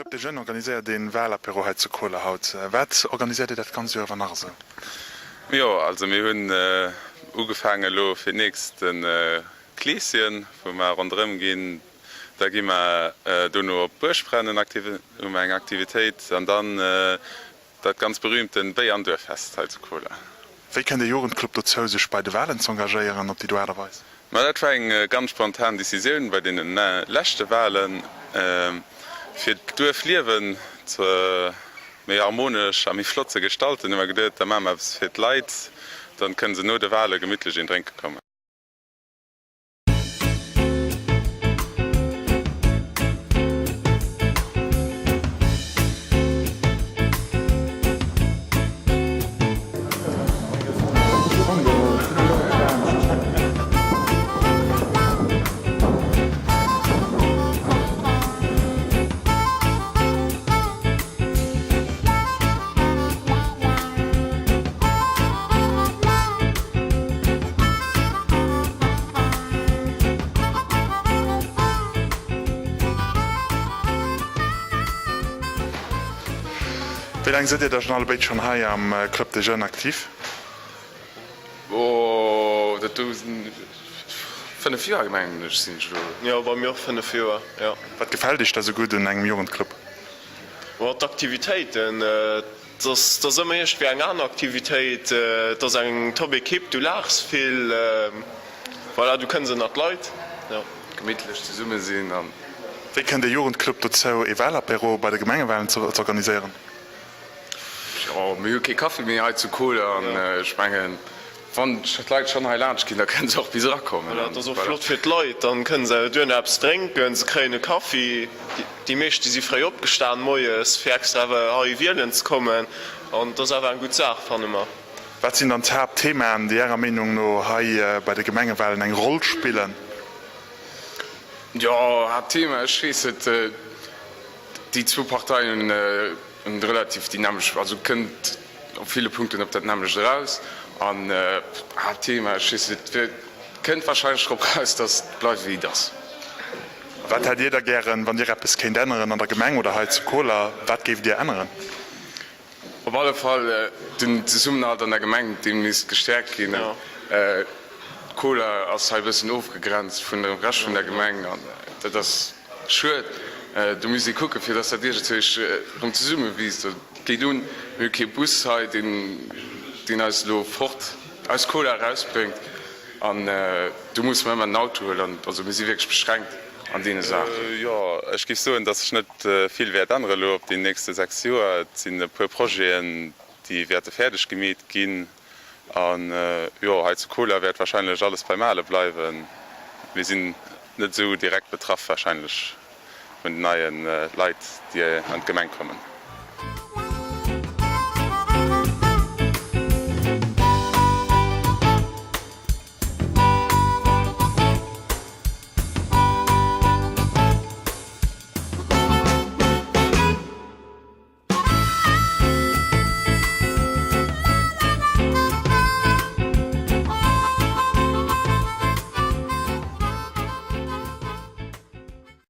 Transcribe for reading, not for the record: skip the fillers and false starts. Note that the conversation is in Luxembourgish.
Club des Jeunes organiséiert een Wahlapéro hei zu Koler haut. Wat organiséiert Dir dat ganz Joer iwwer nach esou? Jo, also mir hunn ugefaangen elo fir d'nächst de Kleeschen, wou mer ronderëm ginn. Da gi mer dono op d'Buergbrennen, hu mer eng Aktivitéit an dann Dat ganz berühmten Béier an Duerffest hei zu Koler. Wéi kënnt e Jugendclub dozou sech bei de Walen z'engagéieren op déi do Aart a Weis? Ma dat war eng ganz spontan Decisioun bei deene leschte Walen, fir d'Duerfliewen ze méi harmonesch a méi flott ze gestalten, hu mer geduet, da maache mer eppes fir d'Leit, dann kënne se no de Wale gemittlech een drénke kommen. Wéi laang sidd Dir da schon allebéid schon hei am Club des Jeunes aktiv? Oh, dat do sinn 5 Joer mengen ech sinn ech elo. Jo, bei mir och 5 Joer, jo. Wat gefält Iech da sou gutt un engem Jugendclub? Oh, d'Aktivitéiten. Et ass ëmmer iergendwéi eng aner Aktivitéit, et ass eng top Ekipp, du laachs vill, voilà, du kënns ënnert d'Leit, jo. Gemittlech zesumme sinn an. Wéi kënnt e Jugendclub dozou ee Wahlapéro bei de Gemengewahlen ze organiséieren? Jo, mir hu kee Café méi hei zu Koler an ech mengen, Wann d'Leit schonn hei laanscht ginn, da kënnen se och bis erakommen. Voilà, et ass och flott fir d'Leit, dann kënnen se duerno eppes drénken, se kréien e Kaffi. Déi meescht, déi si fréi opgestan moies, fir extra awer hei wielen ze kommen. An et ass awer eng gutt Saach, fanne mer. Wat sinn dann d'Haaptthemaen, déi Ärer Meenung no hei bei de Gemengewahlen eng Roll spillen? Jo, Haaptthema, ech weess net. Déi zwou Parteien hunn relativ déi nämmlecht, also kënnt op ville Punkten op dat nämmlecht eraus. An Haaptthema, ech weess net, et kënnt wahrscheinlech drop eraus, datt et bleift wéi et ass. Wat hätt Dir da gären, wann Dir eppes kéint änneren an der Gemeng oder hei zu Koler, wat géift Dir änneren? Op alle Fall den Zesummenhalt an der Gemeng, dee misst gestäerkt ginn. Koler ass hei e bëssen ofgegrenzt vun dem Rescht vun der Gemeng an dat ass schued. Do misst ee kucken, fir datt dat iergendwéi erëm zesummewiisst. Et geet un, mir hu kee Bus hei, deen eis elo fort aus Koler erausbréngt an do musse mer ëmmer den Auto huelen. Also mir si wierklech beschränkt an deene Saachen. Jo, ech géif soen, datt sech net vill wäert ännere elo op déi nächste 6 Joer. Et sinn e puer Projeten, déi wäerte fäerdeg gemeet ginn. An jo, hei zu Koler wäert wahrscheinlech alles beim Ale bleiwen. Mir sinn net esou direkt betraff wahrscheinlech vun den neie Leit, déi an d'Gemeng kommen.